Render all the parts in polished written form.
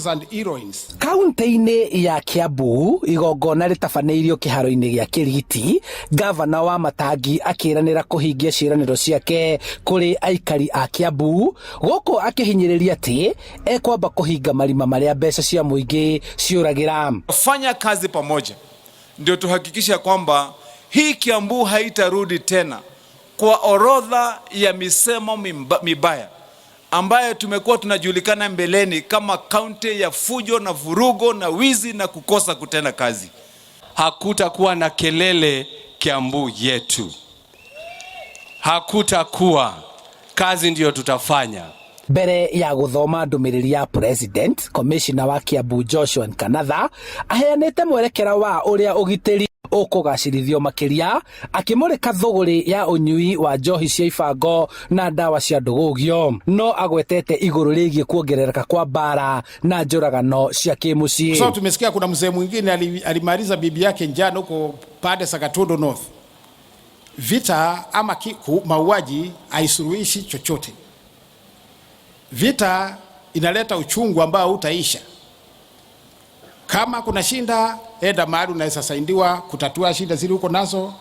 Heroes and heroines. Kaunti-inĩ ya Kiambu, igongona rĩtabanĩirio kĩharo-inĩ gĩa Kĩrigiti, gavana wa Matangi akĩranĩra kũhingia ciĩranĩro ciake kũrĩ aikari a Kiambu, gũkũ akĩhinyĩrĩria atĩ ekwamba kũhinga marima marĩa mbeca cia mũingĩ ciũragĩra. Fanya kazi pamoja ndio tuhakikisha kwamba hii Kiambu haitarudi tena kwa orodha ya misemo mibaya ambayo tumekuwa tunajulikana mbeleni kama kaunti ya fujo na vurugo na wizi na kukosa kutenda kazi. Hakutakuwa na kelele Kiambu yetu, hakutakuwa. Kazi ndiyo tutafanya. Mbere ya guthoma ndumiriri ya president, commissioner wa Kiambu Joshua Nkanatha aheanite mwerekera wa uria ugitiri ukugacirithio makiria, akimurika thuguri ya unyui wa njohi cia ibango na ndawa cia ndugugio, no agwetete iguru rigie kuongerereka kwa mbara na njuragano cia kimucii. So tumesikia kuna mzee mwingine alimaliza bibi yake njano huko pande za Gatundu North. Vita ama mauaji haisuluhishi chochote. Vita inaleta uchungu ambao utaisha. Kama kuna shinda, enda mahali unaweza saidiwa kutatua shida zile uko nazo.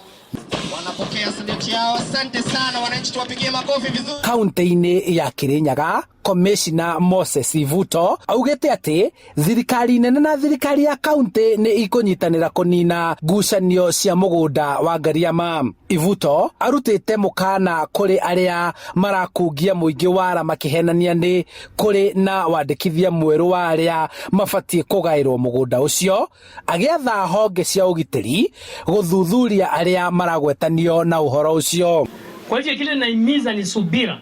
Wanapokea salute yao. Asante sana wananchi, tuwapigie makofi vizuri. Kaunti-inĩ ya Kirinyaga, Commissioner Moses Ivuto augĩte atĩ thirikari nene na thirikari ya kaunti nĩ ikũnyitanĩra kũnina ngucanio cia mũgũnda wa Ngariama. Ivuto arutĩte mũkana kũrĩ arĩa marakungia mũingĩ wara makĩhenania nĩ kũrĩ na wandĩkithia mwerũ wa arĩa mabatiĩ kũgaĩrwo mũgũnda ũcio, agĩatha honge cia ũgitĩri gũthuthuria arĩa maragwetanio na ũhoro ũcio. Kwa hivyo kile naimiza ni subira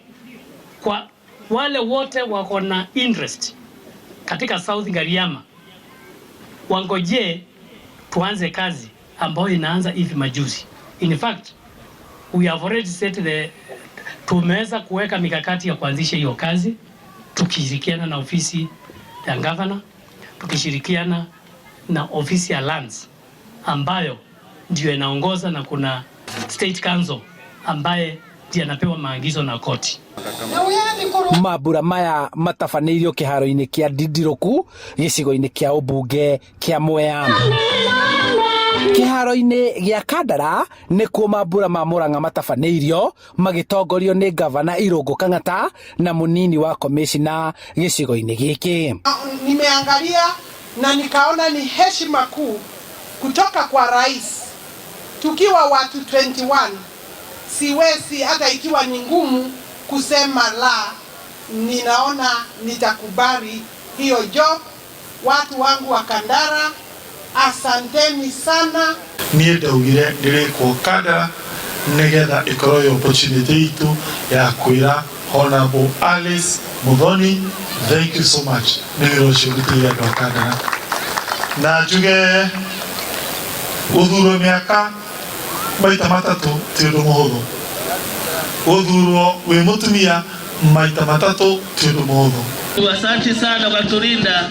kwa wale wote wako na interest katika South Ngariama, wangojee tuanze kazi ambayo inaanza hivi majuzi. In fact, we have already set the, tumeweza kuweka mikakati ya kuanzisha hiyo kazi tukishirikiana na ofisi ya governor, tukishirikiana na ofisi ya lands ambayo ndio inaongoza, na kuna state council ambaye ndiye anapewa maagizo na koti. Mambura maya matabanĩirio kĩharo-inĩ kĩa Ndindiruku gĩcigo-inĩ kĩa ũmbunge kĩa Mwea. Kĩharo-inĩ gĩa Kandara nĩkuo mambura ma Murang'a matabanĩirio magĩtongorio nĩ gavana Irũngũ Kang'ata na mũnini wa komishina gĩcigo-inĩ gĩkĩ. Nimeangalia na nikaona ni heshima kuu kutoka kwa rais, tukiwa watu 21, siwezi hata ikiwa ni ngumu kusema la, ninaona nitakubali hiyo job. Watu wangu wa Kandara, asanteni sana. Niĩ ndaugire ndĩrĩkwo Kandara nĩgetha ĩkorwo ĩ opportunity itũ ya kwĩra Honorable Alice Muthoni, thank you so much nĩ wĩra ũcio ũrutĩire andũ a Kandara. Na njuge gũthurwo mĩaka maita matatũ ti ũndũ mũhũthũ, gũthurwo wĩ mũtumia maita matatũ ti ũndũ mũhũthũ. Asante sana kwa kutulinda.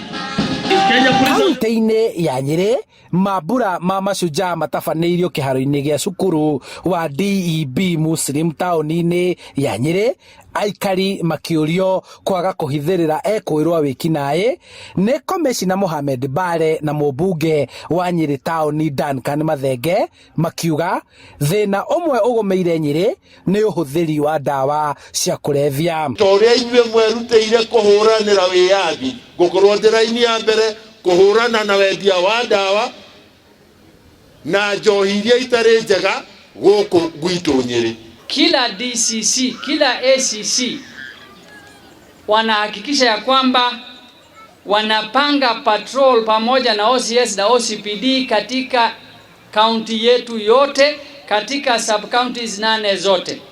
Kenya Police Kaunti-inĩ ya Nyĩrĩ, mambura ma mashujaa matabanĩirio kĩharo-inĩ gĩa cukuru wa DEB Muslim taũni-inĩ ya Nyĩrĩ, aikari makĩũrio kwaga kũhithĩrĩra ekũĩrwo a wĩkinaĩ nĩ komishina Mohamed Bare na mũmbunge wa Nyĩrĩ taũni Duncan Mathenge, makiuga thĩna ũmwe ũgũmĩire Nyĩrĩ nĩ ũhũthĩri wa ndawa cia kũrebia. Ta ũrĩa inyuĩ mwerutĩire kũhũranĩra wĩyathi, ngũkorwo ndĩ raini ya mbere kũhũrana na wendia wa ndawa na njohi iria itarĩ njega gũkũ gwitũ Nyĩrĩ. Kila DCC, kila ACC wanahakikisha ya kwamba wanapanga patrol pamoja na OCS na OCPD katika kaunti yetu yote, katika sub counties 8 zote.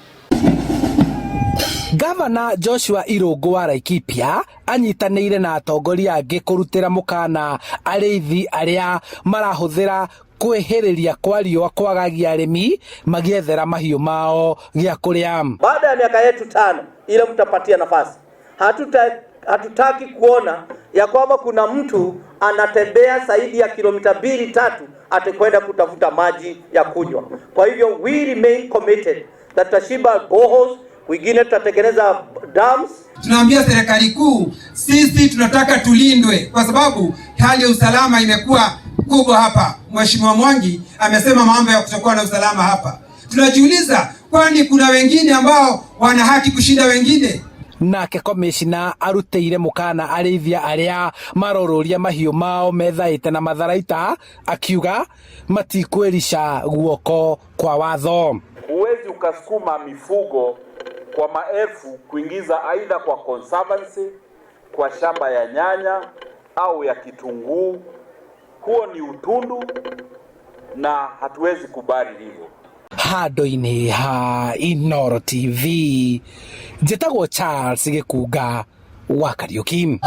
Gavana Joshua Irũngũ wa Laikipia anyitanĩire na atongoria angĩ kũrutĩra mũkana arĩithi arĩa marahũthĩra kwĩhĩrĩria kwa riũa kwagagia arĩmi magiethera mahiũ mao gĩa kũrĩa. Baada ya miaka yetu 5 ile mtapatia nafasi, hatutaki kuona ya kwamba kuna mtu anatembea zaidi ya kilomita 2-3 atakwenda kutafuta maji ya kunywa. Kwa hivyo we remain committed that tutachimba boreholes, wengine tutatengeneza dams. Tunaambia serikali kuu, sisi tunataka tulindwe, kwa sababu hali ya usalama imekuwa kubwa hapa. Mheshimiwa Mwangi amesema mambo ya kutokuwa na usalama hapa. Tunajiuliza, kwani kuna wengine ambao wana haki kushinda wengine? Nake komishina arutĩire mũkana arĩithia arĩa marorũria mahiũ mao methaĩte na matharaita, akiuga matikwĩrica guoko kwa watho. Huwezi ukasukuma mifugo kwa maelfu kuingiza aidha kwa conservancy, kwa shamba ya nyanya au ya kitunguu. Huo ni utundu na hatuwezi kubali hivyo. Handũ-inĩ ha Inooro TV, njĩtagwo Charles Gĩkunga wa Kariuki.